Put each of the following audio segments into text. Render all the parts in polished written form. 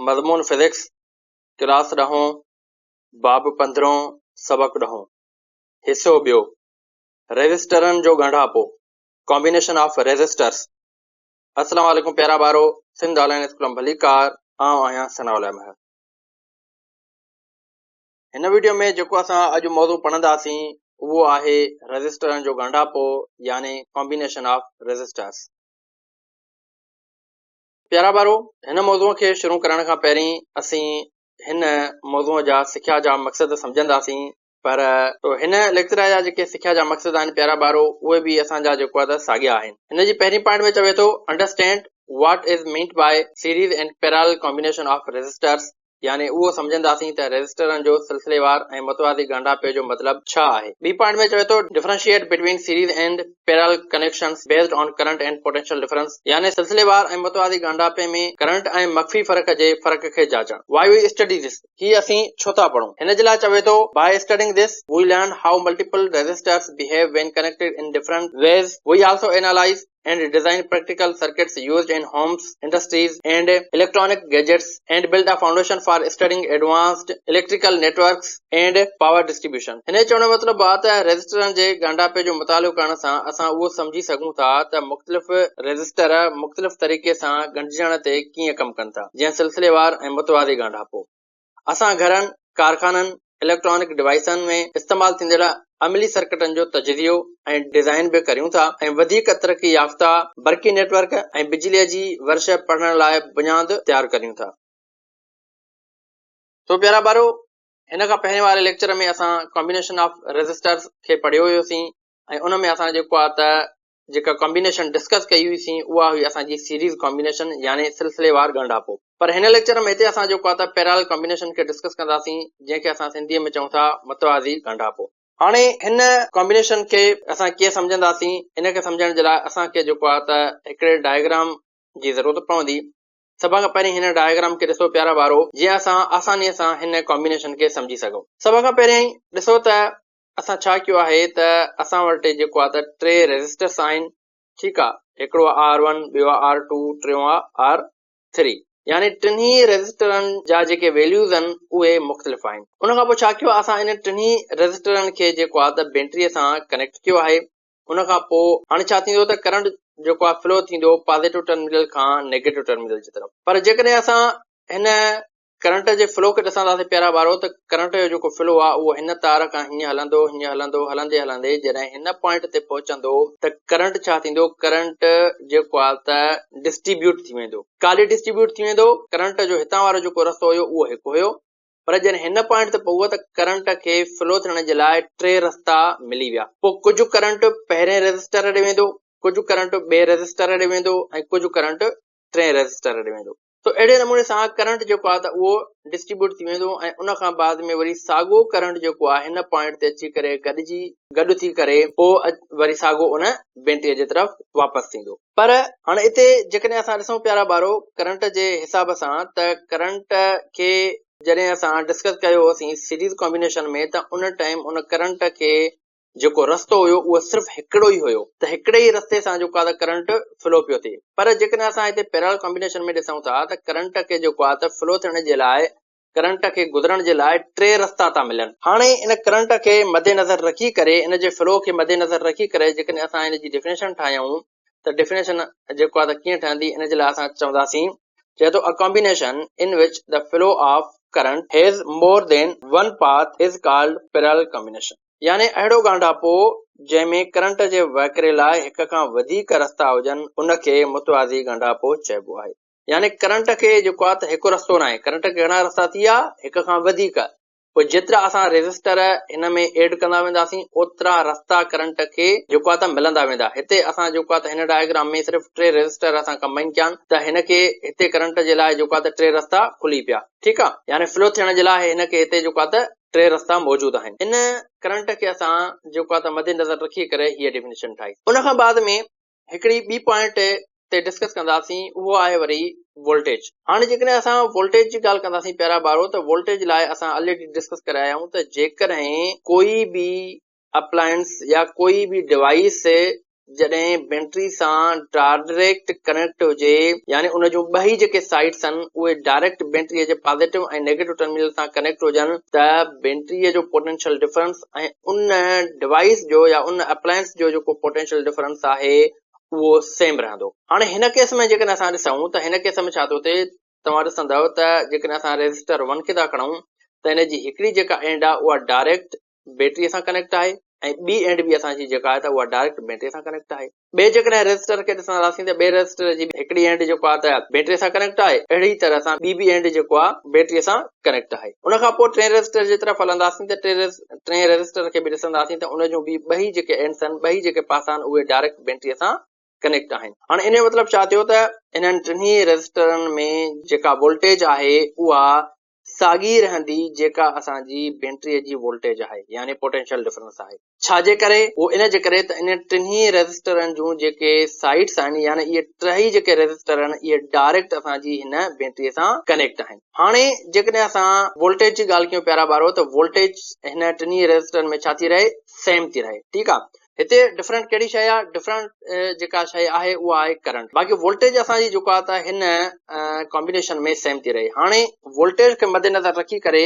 مضمون physics, class ڏهون، باب پندرهون، سبق ڏهون، حصو ٻيو، ريزسٽرن جو ڳانڍاپو، Combination of Resistors. السلام عليڪم پيارا ٻارو، سنڌ آن لائين اسڪول ۾ ڀليڪار، آئون آهيان ثناء الله مهر. هن وڊيو ۾ جيڪو اسان اڄ موضوع پڙهنداسين اهو آهي ريزسٽرن جو ڳانڍاپو يعني Combination of Resistors. پيارا ٻارو، هن موضوع کي شروع ڪرڻ کان پهرين اسين هن موضوع جا سکيا جا مقصد سمجهنداسين پر هن ليڪچر جا جيڪي سکيا جا مقصد آهن پيارا ٻارو اهي به اسان جا جيڪو آهي ته ساڳيا آهن. هن جي پهرين پوائنٽ ۾ چوي ٿو Understand what is meant by series and parallel combination of resistors يعني اهو سمجهنداسين ته ريزسٽرن جو سلسليوار ۽ متوازي ڳانڍاپي جو مطلب ڇا آهي. ٻي پوائنٽ ۾ چوي ٿو Differentiate between series and parallel connections based on current and potential difference يعني سلسليوار ۽ متوازي ڳانڍاپي ۾ ڪرنٽ ۽ مخفي فرق جي فرق کي جاچڻ. Why we study this هي اسين ڇو ٿا پڙهون؟ هن جي لاء چوي ٿو By studying this we learn how multiple resistors behave when connected in different ways. We also analyze and design practical circuits used in homes, industries and electronic gadgets and build a foundation for studying advanced electrical networks and power distribution. هن جو چوڻ جو مطلب آهي ته ريزسٽرن جي ڳانڍاپي جو مطالعو ڪرڻ سان اسان اهو سمجهي سگهون ٿا ته مختلف ريزسٽر مختلف طريقي سان ڳنڍجڻ تي ڪيئن ڪم ڪن ٿا، جيئن سلسليوار ۽ متوازي ڳانڍاپو. اسان گهرن، ڪارخانن، اليڪٽرانڪ ڊوائيسن ۾ استعمال ٿيندڙ عملي سرڪٽن جو تجزيو ۽ ڊيزائن به ڪريون ٿا ۽ وڌيڪ ترقي يافته برقي نيٽ ورڪ ۽ بجليء جي ورش پڙهڻ لاء بنياد تيار ڪريون ٿا. سو پيارا ٻارو، هن کان پهرين واري ليڪچر ۾ اسان ڪامبينيشن آف ريزسٽرز کي پڙهيو هيوسين ۽ ان ۾ اسان جيڪو آهي ته جيڪا ڪامبينيشن ڊسڪس ڪئي هئي سين اها هئي اسان جي سيريز ڪامبينيشن يعني سلسليوار ڳانڍاپو. پر هن ليڪچر ۾ هتي اسان جيڪو آهي ته پيرالل ڪامبينيشن کي ڊسڪس ڪنداسين جنهن کي اسان سنڌيء ۾ چئون ٿا متوازي ڳانڍاپو. هاڻي هن ڪامبينيشن کي اسان ڪيئن سمجهنداسين ان کي سمجهڻ جي لاء اسان کي جيڪو آهي ته هڪڙي ڊائگرام جي ضرورت پوندي. سڀ کان پهرين هن ڊائگرام کي ڏسو پيارا ٻارو جيئن اسان آسانيء سان هن ڪامبينيشن کي سمجهي سگهون. سڀ کان پهريائين ڏسو ته اسان ڇا ڪيو آهي ته اسان وٽ جيڪو آهي ته ٽي ريزسٽرس آهن ٺيڪ آهي هڪڙو آهي آر ون ٻيو آهي آر ٽو ٽيون آهي آر ٿري يعني ٽنهي ريزسٽرن جا جيڪي ويليوز آهن اهي مختلف آهن ان کان پوء ڇا ڪيو آهي اسان ان ٽنهي ريزسٽرن کي جيڪو آهي ته بيٽري سان ڪنيڪٽ ڪيو آهي ان کان پوء هاڻي ڇا ٿيندو ته ڪرنٽ جيڪو آهي فلو ٿيندو پازيٽو ٽرمينل کان نيگيٽو ٽرمينل جي طرف پر جيڪڏهن اسان هن ڪرنٽ جي فلو کي ڏسنداسين پيارا ٻارو ته ڪرنٽ جو جيڪو فلو آهي اهو هن تار کان هيئن هلندو هيئن هلندو هلندي هلندي جڏهن هن پوائنٽ تي پهچندو ته ڪرنٽ ڇا ٿيندو ڪرنٽ جيڪو آهي ته ڊسٽريبيوٽ ٿي ويندو ڪاڏي ڊسٽريبيوٽ ٿي ويندو ڪرنٽ جو هتان وارو جيڪو رستو هيو اهو هڪ هيو پر جڏهن هن پوائنٽ تي پهتو ته ڪرنٽ کي فلو ٿيڻ جي لاء ٽي رستا ملي ويا پوء ڪجهه ڪرنٽ پهرين ريزسٽر ڏي ويندو ڪجهه ڪرنٽ ٻئي ريزسٽر ڏي ويندو ۽ ڪجهه ڪرنٽ ٽئين ريزسٽر ڏي ويندو. سو اهڙي نموني سان ڪرنٽ جيڪو آهي ته اهو ڊسٽريبيوٽ ٿي ويندو ۽ ان کان بعد ۾ وري ساڳو ڪرنٽ جيڪو آهي هن پوائنٽ تي اچي ڪري گڏجي گڏ ٿي ڪري پوء وري ساڳو ان بيٽري جي طرف واپس ٿيندو. پر هاڻي اتي جيڪڏهن اسان ڏسون پيارا ٻارو ڪرنٽ جي حساب سان ته ڪرنٽ کي جڏهن اسان ڊسڪس ڪيو هوسين سيريز ڪامبينيشن ۾ ته ان ٽائيم ان ڪرنٽ کي جيڪو رستو هيو اهو صرف هڪڙو ئي هيو ته هڪڙي ئي رستي سان جيڪو آهي ته ڪرنٽ فلو پيو ٿئي پر جيڪڏهن اسان هتي پيرالل ڪامبينيشن ۾ ڏسون ٿا ته ڪرنٽ کي جيڪو آهي ته فلو ٿيڻ جي لاء ڪرنٽ کي گذرڻ جي لاء ٽي رستا ٿا ملن. هاڻي ان ڪرنٽ کي مد نظر رکي ڪري ان جي فلو کي مد نظر رکي ڪري جيڪڏهن اسان ان جي ڊيفينيشن ٺاهيون ته ڊيفينيشن جيڪو آهي ته ڪيئن ٺهندي ان جي لاء اسان چونداسين چئي ٿو A combination in which the flow of current has more than one path is called parallel combination. يعني اهڙو ڳانڍاپو جنهن ۾ ڪرنٽ جي وهڪري لاء هڪ کان وڌيڪ رستا هجن ان کي متوازي ڳانڍاپو چئبو آهي. يعني ڪرنٽ کي جيڪو آهي ته هڪ رستو ناهي ڪرنٽ کي گهڻا رستا ٿي ويا هڪ کان وڌيڪ پوء جيترا اسان ريزسٽر هن ۾ ايڊ ڪندا وينداسين اوترا رستا ڪرنٽ کي جيڪو آهي ته ملندا ويندا هتي اسان جيڪو آهي ته هن ڊائگرام ۾ صرف ٽي ريزسٽر اسان ڪمبائن ڪيا آهن ته هن کي هتي ڪرنٽ جي لاء جيڪو آهي ته ٽي رستا کلي پيا ٺيڪ آهي يعني فلو ٿيڻ جي لاء هن کي هتي جيڪو آهي ته ٽي رستا موجود آهن. ان ڪرنٽ کي اسان جيڪو آهي ته مد نظر رکي ڪري هيء ڊيفينيشن ٺاهي. ان کان بعد ۾ هڪڙي ٻي پوائنٽ تي ڊسڪس ڪنداسين اهو آهي وري وولٽيج. هاڻي جيڪڏهن اسان وولٽيج جي ڳالهه ڪنداسين پيارا ٻارو ته وولٽيج لاء اسان الريڊي ڊسڪس ڪري آيا آهيون ته جيڪڏهن ڪوئي به اپلائنس يا ڪوئي به ڊوائيس جڏهن بيٽري سان ڊائريڪٽ ڪنيڪٽ هجي يعني ان جون ٻئي جيڪي سائيڊس آهن اهي ڊائريڪٽ بيٽري جي پازيٽو ۽ نيگيٽو ٽرمينل سان ڪنيڪٽ هجن ته بيٽري جو پوٽينشل ڊفرنس ۽ ان ڊوائيس جو يا ان اپلائنس جو جيڪو پوٽينشل ڊفرنس آهي اهو سيم رهندو. هاڻي هن ڪيس ۾ جيڪڏهن اسان ڏسون ته هن ڪيس ۾ ڇا ٿو ٿئي توهان ڏسندؤ ته جيڪڏهن اسان ريزسٽر ون کي ٿا کڻون ته ان جي هڪڙي جيڪا اينڊ آهي اها ڊائريڪٽ بيٽري سان ڪنيڪٽ آهي ۽ ٻي اينڊ به اسان جي جيڪا آهي ته اها ڊائريڪٽ بيٽري سان ڪنيڪٽ آهي. ٻئي جيڪڏهن ريزسٽر کي ڏسنداسين ته ٻئي ريزسٽر جي هڪڙي اينڊ جيڪو آهي ته بيٽري سان ڪنيڪٽ آهي اهڙي طرح سان ٻي به اينڊ جيڪو آهي بيٽري سان ڪنيڪٽ آهي. ان کان پوء ٽئين ريزسٽر جي طرف هلنداسين ته ٽئين ريزسٽر کي به ڏسنداسين ته ان جون به ٻئي جيڪي اينڊس آهن ٻئي جيڪي پاسا آهن اهي ڊائريڪٽ بيٽري سان ڪنيڪٽ آهن. هاڻي ان جو مطلب ڇا ٿيو ته انهن ٽنهي ريزسٽرن ۾ جيڪا وولٽيج آهي اها ساڳي رهندي جيڪا اسان جي بيٽريء جي وولٽيج آهي يعني پوٽينشل ڊفرنس آهي. ڇا جي ڪري؟ اهو ان جي ڪري ته انهن ٽنهي ريزسٽرن جون جيڪي سائيڊس آهن يعني اهي ٽئي جيڪي ريزسٽر آهن اهي ڊائريڪٽ اسان جي هن بيٽريء سان ڪنيڪٽ آهن. هاڻي جيڪڏهن اسان وولٽيج جي ڳالهه ڪيون پيارا ٻارو ته وولٽيج هن ٽنهي ريزسٽرن ۾ ڇا ٿي رهي؟ سيم ٿي رهي. ٺيڪ آهي. هتي ڊفرنٽ ڪهڙي شيء آهي؟ ڊفرنٽ جيڪا شيء آهي اها آهي ڪرنٽ. باقي وولٽيج اسان جي جيڪو آهي ته هن ڪامبينيشن ۾ سيم ٿي رهي. هاڻي وولٽيج کي مد نظر رکي ڪري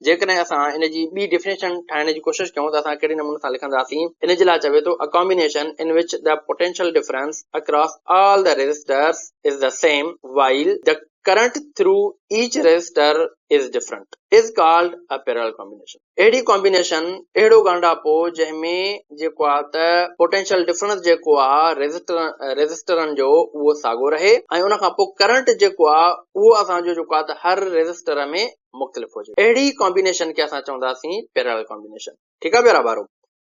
جيڪڏهن اسان ان جي ٻي ڊيفينيشن ٺاهڻ جي ڪوشش ڪيون ته اسان ڪهڙي نموني سان لکنداسين. ان جي لاء چوي ٿو a combination in which the potential difference across all the resistors is the same while the current through each resistor is different is called a parallel combination. اهڙي ڪامبينيشن، اهڙو ڳانڍاپو جنهن ۾ جيڪو آ ته پوٽينشل ڊفرنس جيڪو آ ريزسٽرن جو اهو ساڳو رهي ۽ ان کان پوء ڪرنٽ جيڪو آ اهو اسان جو جيڪو آ ته هر ريزسٽر ۾ مختلف هجي. اهڙي ڪامبينيشن کي اسان چونداسين پيرالل ڪامبينيشن. ٺيڪ آ پيارا ٻارو.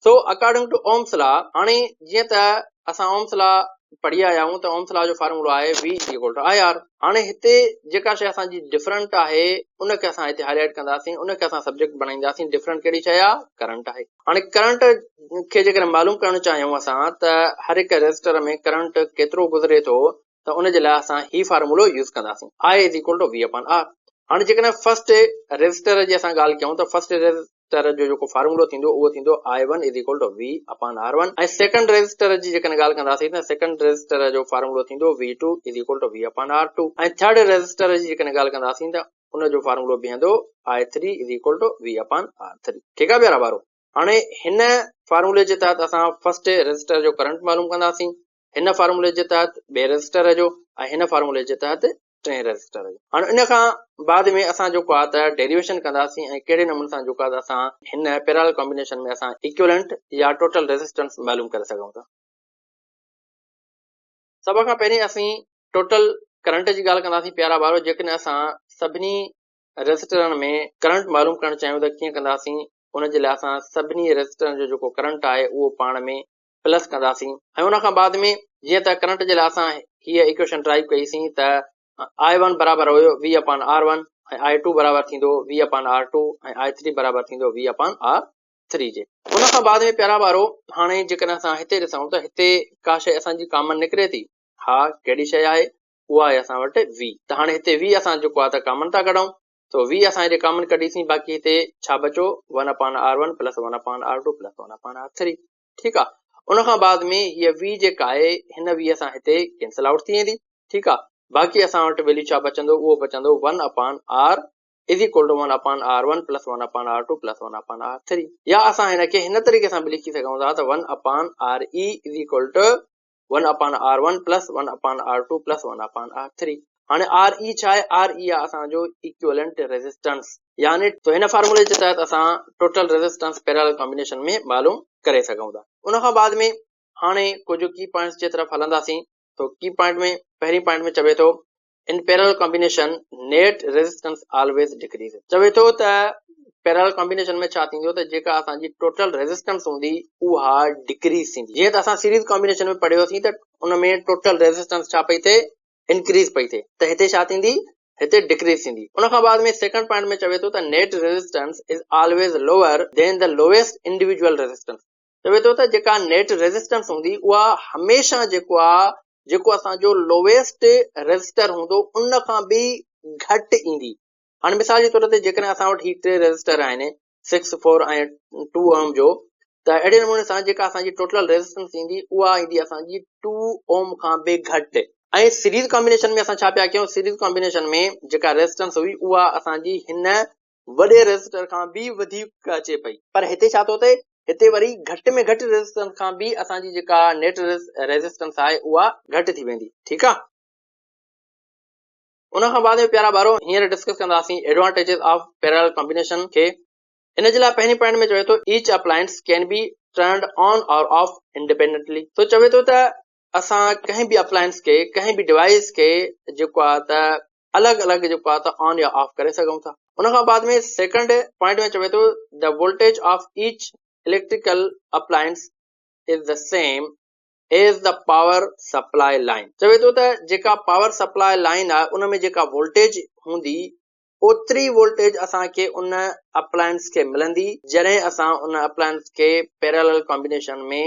So according to Ohm's law, هاڻي جيئن ته اسان اومس لا پڙهي آيا آهيون ته اومس لا جو فارمولو آهي V is equal to I R. هاڻي هتي جيڪا شيء اسان جي ڊفرنٽ آهي ان کي اسان هتي هائلائٽ ڪنداسين، ان کي اسان سبجيڪٽ بڻائينداسين. ڊفرنٽ ڪهڙي شيء آهي؟ ڪرنٽ آهي. هاڻي ڪرنٽ کي جيڪڏهن معلوم ڪرڻ چاهيون اسان ته هر هڪ ريزسٽر ۾ ڪرنٽ ڪيترو گذري ٿو ته ان جي لاء اسان هي فارمولو يوز ڪنداسين I is equal to V upon R. هاڻي جيڪڏهن فرسٽ ريزسٽر جي اسان ڳالهه ڪيون ته فرسٽ ريزسٽر جو جيڪو فارمولو ٿيندو اهو ٿيندو I one is equal to V upon R one ۽ second resistor جي جيڪڏهن ڳالهه ڪنداسين ته سيڪنڊ ريزسٽر جو فارمولو ٿيندو V two is equal to V upon R two ۽ third resistor جي جيڪڏهن ڳالهه ڪنداسين ته ان جو فارمولو بيهندو I three is equal to V upon R three. ٺيڪ آهي پيارا ٻارو، هاڻي هن فارمولي جي تحت اسان فرسٽ ريزسٽر جو ڪرنٽ معلوم ڪنداسين، هن فارمولي جي تحت ٻئي ريزسٽر جو ۽ هن فارمولي جي تحت ٽئين ريزسٽر جو. هاڻي ان کان بعد ۾ اسان جيڪو آهي ته ڊيريويشن ڪنداسين ۽ ڪهڙي نموني سان جيڪو آهي ته اسان هن پيرالل ڪامبينيشن ۾ اسان ايڪيولنٽ يا ٽوٽل ريزسٽنس معلوم ڪري سگهون ٿا. سڀ کان پهرين اسين ٽوٽل ڪرنٽ جي ڳالهه ڪنداسين پيارا ٻارو، جيڪڏهن اسان سڀني ريزسٽرن ۾ ڪرنٽ معلوم ڪرڻ چاهيون ته ڪيئن ڪنداسين، ان جي لاء اسان سڀني ريزسٽرن جو جيڪو ڪرنٽ آهي اهو پاڻ ۾ پلس ڪنداسين ۽ ان کان بعد ۾ جيئن ته ڪرنٽ جي لاء اسان هيء ايڪويشن ڊرائيو ڪئي سين ته I one برابر هيو وي اپان آر ون ۽ I two برابر ٿيندو وي اپان آر ٽو ۽ I three برابر ٿيندو وي اپان آر ٿري جي. ان کان بعد ۾ پيارا ٻارو هاڻي جيڪڏهن اسان هتي ڏسون ته هتي ڪا شيء اسان جي ڪامن نڪري ٿي، ها ڪهڙي شيء آهي؟ اها آهي اسان وٽ وي. ته هاڻي هتي وي اسان جيڪو آهي ته ڪامن ٿا ڪڍون، سو وي اسان هتي ڪامن ڪڍيسين، باقي هتي ڇا بچو؟ One upon R one plus one upon R two plus one upon R three. ٺيڪ آ. ان کان بعد ۾ هيء وي جيڪا آهي هن وي سان هتي ڪينسل آئوٽ ٿي ويندي. ٺيڪ آ. باقي اسان وٽ ويليو ڇا بچندو؟ اهو بچندو one upon R is equal to one upon R one plus one upon R two plus one upon R three. يا اسان هن کي هن طريقي سان به لکي سگهون ٿا ته one upon R E is equal to one upon R one plus one upon R two plus one upon R three. هاڻي آر اي ڇا آهي؟ آر اي آهي اسان جو ايڪيولنٽ ريزسٽنس. يعني ته هن فارمولي جي تحت اسان ٽوٽل ريزسٽنس پيرالل ڪامبينيشن ۾ معلوم ڪري سگهون ٿا. ان کان بعد ۾ هاڻي ڪجهه ڪي پوائنٽس جي طرف هلنداسين. تو ڪي پوائنٽ ۾ پهرين پوائنٽ ۾ چوي ٿو in parallel combination net resistance always decrease. چوي ٿو ته پيرل ڪامبينيشن ۾ ڇا ٿيندو ته جيڪا اسان جي ٽوٽل ريزسٽنس هوندي اها ڊڪريز ٿيندي. جيئن ته اسان سيريز ڪامبينيشن ۾ پڙهيوسين ته ان ۾ ٽوٽل ريزسٽنس ڇا پئي ٿئي انڪريز پئي ٿئي ته هتي ڇا ٿيندي هتي ڊڪريز ٿيندي. ان کان بعد ۾ سيڪنڊ پوائنٽ ۾ چوي ٿو ته net resistance is always lower than the lowest individual resistance. چوي ٿو ته جيڪا نيٽ ريزسٽنس هوندي اها هميشه جيڪو آ جيڪو اسان جو لوئيسٽ ريزسٽر هوندو ان کان به گهٽ ايندي. هاڻي مثال جي طور تي جيڪڏهن اسان وٽ هي ٽي ريزسٽر آهن سڪس، فور ۽ ٽو اوم جو ته اهڙي نموني سان جيڪا اسان جي ٽوٽل ريزسٽنس ايندي اها ايندي اسان جي 2 اوم کان به گهٽ. ۽ سيريز ڪامبينيشن ۾ اسان ڇا پيا ڪيون سيريز ڪامبينيشن ۾ جيڪا ريزسٽنس هئي اها اسان جي هن وڏي ريزسٽر کان به وڌيڪ اچي پئي. پر هتي ڇا ٿو ٿئي هتي وري گهٽ ۾ گهٽ ريزسٽنس کان به اسان جي جيڪا نيٽ ريزسٽنس آهي اها گهٽ ٿي ويندي. ٺيڪ آ. ان کان بعد ۾ پيارا ٻارو هينئر ڊسڪس ڪنداسين ايڊوانٽيجز آف پيرالل ڪامبينيشن کي. ان جي لاء پهرين پوائنٽ ۾ چوي ٿو each appliance can be turned on or off independently سو چوي ٿو ته اسان ڪنهن به اپلائنس کي ڪنهن به ڊوائيس کي جيڪو آهي ته الڳ الڳ جيڪو آهي ته آن يا آف ڪري سگهون ٿا. ان کان بعد ۾ سيڪنڊ پوائنٽ ۾ چوي ٿو the voltage of each electrical appliance is the same as the power supply line چوي ٿو ته جيڪا پاور سپلاء لائين آهي ان ۾ جيڪا وولٽيج هوندي اوتري وولٽيج اسان کي ان اپلائنس کي ملندي جڏهن اسان ان اپلائنس کي پيرالل ڪامبينيشن ۾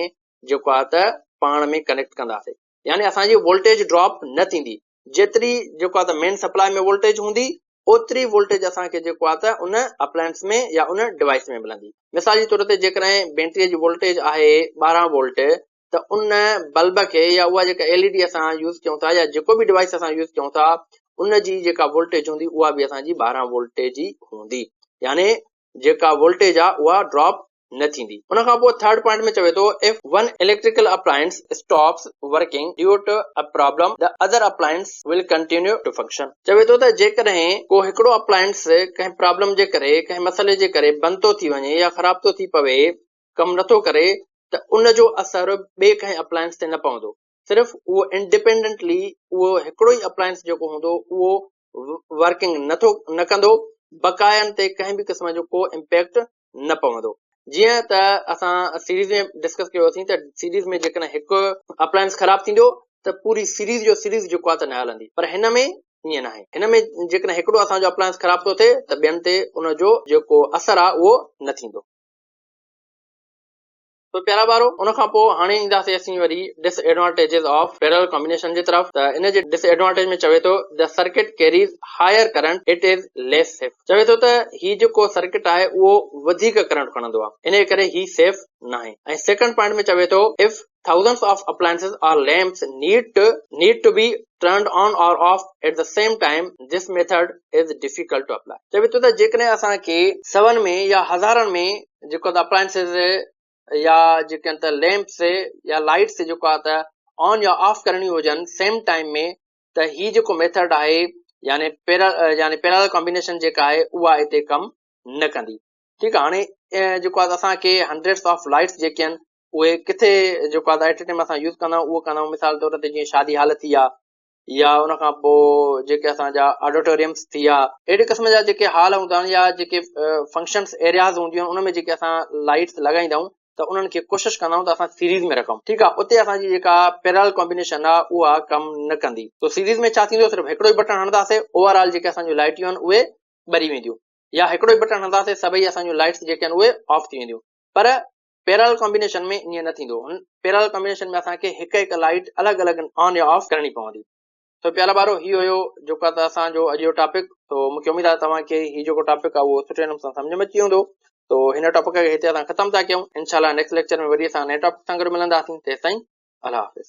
جيڪو آهي ته پاڻ ۾ ڪنيڪٽ ڪنداسين يعني اسان جي وولٽيج ڊراپ نه ٿيندي جيتري جيڪو آهي ته مين سپلاء ۾ وولٽيج هوندي اوتري وولٽيج اسان کي جيڪو آهي ته ان اپلائنس ۾ يا ان ڊوائس ۾ ملندي. مثال جي طور تي جيڪڏهن بيٽري جي وولٽيج آهي 12 وولٽ ته ان بلب کي يا اها جيڪا ايل اي ڊي اسان يوز ڪيون ٿا يا جيڪو به ڊوائس اسان يوز ڪيون ٿا ان جي جيڪا وولٽيج هوندي اها به اسان جي 12 وولٽيج ئي هوندي يعني جيڪا وولٽيج آ اها ڊراپ نه ٿيندي. ان کان پوء ٿرڊ پوائنٽ ۾ چوي ٿو if one electrical appliance stops working due to a problem the other appliance will continue to function. چوي ٿو ته جيڪڏهن ڪو هڪڙو اپلائنس ڪنهن پرابلم جي ڪري ڪنهن مسئلي جي ڪري بند ٿو ٿي وڃي يا خراب ٿو ٿي پوي ڪم نٿو ڪري ته ان جو اثر ٻئي ڪنهن اپلائنس تي نه پوندو صرف اهو انڊيپينڊنٽلي اهو هڪڙو ئي اپلائنس جيڪو هوندو اهو ورڪنگ نٿو نه ڪندو بقاين تي ڪنهن به قسم جو ڪو امپيڪٽ نه پوندو. جيئن ته اسان سيريز ۾ ڊسڪس ڪيوسين ته سيريز ۾ جيڪڏهن هڪ اپلائنس خراب ٿيندو ته پوري سيريز جو سيريز جيڪو آهي ته نه هلندي پر هن ۾ ائين ناهي هن ۾ جيڪڏهن هڪڙو اسان جو اپلائنس خراب ٿو ٿئي ته ٻين تي ان جو جيڪو اثر آهي اهو نه ٿيندو. تو پيارا ٻارو ان کان پوء هاڻي اينداسين اسين وري disadvantages of parallel combination جي طرف ته ان جي ڊس ايڊوانٽيج ۾ چوي ٿو the circuit carries higher current it is less safe چوي ٿو ته هي جيڪو سرڪٽ آهي اهو وڌيڪ ڪرنٽ کڻندو آهي انهي ڪري هي سيف ناهي ۽ سيڪنڊ پوائنٽ ۾ چوي ٿو if thousands of appliances or lamps need to need to be turned on or off at the same time this method is difficult to apply چوي ٿو ته جيڪڏهن اسان کي سون ۾ يا هزارن ۾ جيڪو ته اپلائنسز يا جيڪي ته ليمپس يا لائٽس جيڪو آهي ته آن يا آف ڪرڻيون هجن سيم ٽائيم ۾ ته هي جيڪو ميٿڊ آهي يعني پيرا يعني پيرالل ڪامبينيشن جيڪا آهي اها هتي ڪم نه ڪندي ٺيڪ آهي هاڻي جيڪو آهي اسان کي هنڊريڊس آف لائٽس جيڪي آهن اهي ڪٿي جيڪو آهي ايٽ اي ٽائيم اسان يوز ڪندا آهيون اهو ڪندا آهيون مثال طور تي جيئن شادي هال ٿي ويا يا ان کان پوء جيڪي اسان جا آڊيٽوريمس ٿي ويا اهڙي قسم جا جيڪي هال هوندا آهن يا جيڪي فنڪشنس ايرياز هونديون آهن ان ۾ جيڪي اسان لائٽس لڳائيندا آهيون ته انهن کي ڪوشش ڪندا آهيون ته اسان سيريز ۾ رکون ٺيڪ آهي اتي اسان جي جيڪا پيرل ڪامبينيشن آهي اها ڪم نه ڪندي تو سيريز ۾ ڇا ٿيندو صرف هڪڙو ئي بٽڻ هڻنداسي اوور آل جيڪي اسان جون لائٽيون آهن اهي ٻري وينديون يا هڪڙو ئي بٽڻ هڻنداسي سڀئي اسان جون لائٽس جيڪي آهن اهي آف ٿي وينديون پر پيرال ڪامبينيشن ۾ ائين نه ٿيندو. هن پيرال ڪامبينيشن ۾ اسان کي هڪ هڪ لائيٽ الڳ الڳ آن يا آف ڪرڻي پوندي. سو پيارا ٻارو هي هيو جيڪو ته اسان جو اڄ جو ٽاپڪ. سو مون کي اميد آهي توهان کي هي جيڪو ٽاپڪ آهي اهو سٺي نموني سان سمجهه ۾ اچي ويندو. سو هن ٽاپڪ کي هتي اسان ختم ٿا ڪيون. انشاء الله نيڪسٽ ليڪچر ۾ وري اسان نئين ٽاپڪ سان گڏ ملنداسين. تيستائين الله حافظ.